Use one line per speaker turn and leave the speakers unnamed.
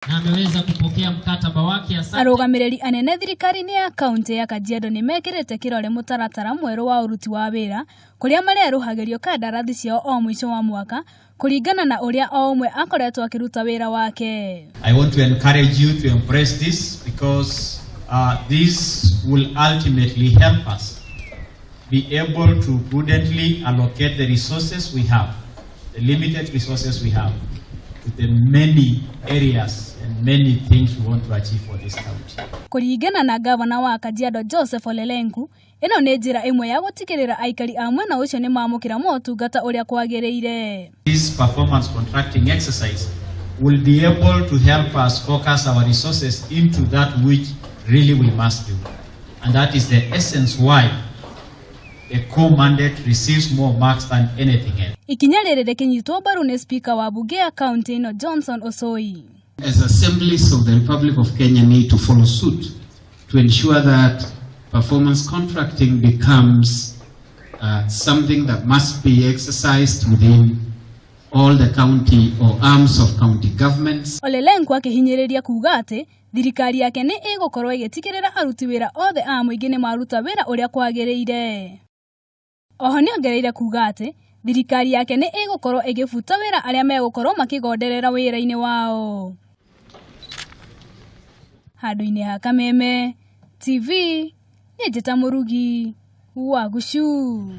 Na ameweza kupokea mkataba wake. Asante.
Arũgamĩrĩri anene thirikari-inĩ ya kaunti ya Kajiado nĩ mekĩrĩte kĩrore mũtaratara mwerũ wa ũruti wa wĩra kũrĩa marerũhagĩrio kandarathi ciao o mũico wa mwaka kũringana na ũrĩa o ũmwe akoretwo akĩruta wĩra wake.
I want to encourage you to embrace this because this will ultimately help us be able to prudently allocate the resources we have, the limited resources we have, to the many areas and many things we want to achieve for this county.
Kũringana na gavana wa Kajiado Joseph Ole Lenku, ĩno nĩ njĩra ĩmwe ya gũtigĩrĩra aikari a mwena ũcio nĩ mamũkĩra motungata ũrĩa kwagĩrĩire.
This performance contracting exercise will be able to help us focus our resources into that which really we must do. And that is the essence why the core mandate receives more marks than anything else.
Ikinya rĩrĩ rĩkĩnyitwo mbaru nĩ spika wa bunge ya kaunti ĩno Johnson Osoi.
As assemblies of the Republic of Kenya need to follow suit to ensure that performance contracting becomes something that must be exercised within all the county or arms of county governments.
Ole Lenku akĩhinyĩrĩria kuga atĩ thirikari yake nĩ ĩgũkorwo ĩgĩtigĩrĩra aruti wĩra othe a mũingĩ nĩ maruta wĩra ũrĩa kwagĩrĩire. Oho nĩongereire kuga atĩ thirikari yake nĩ ĩgũkorwo ĩgĩbuta wĩra arĩa megũkorwo makĩgonderera wĩra-inĩ wao. Handũ-inĩ ha Kameme TV, nĩ njĩta Mũrugi wa Gucu.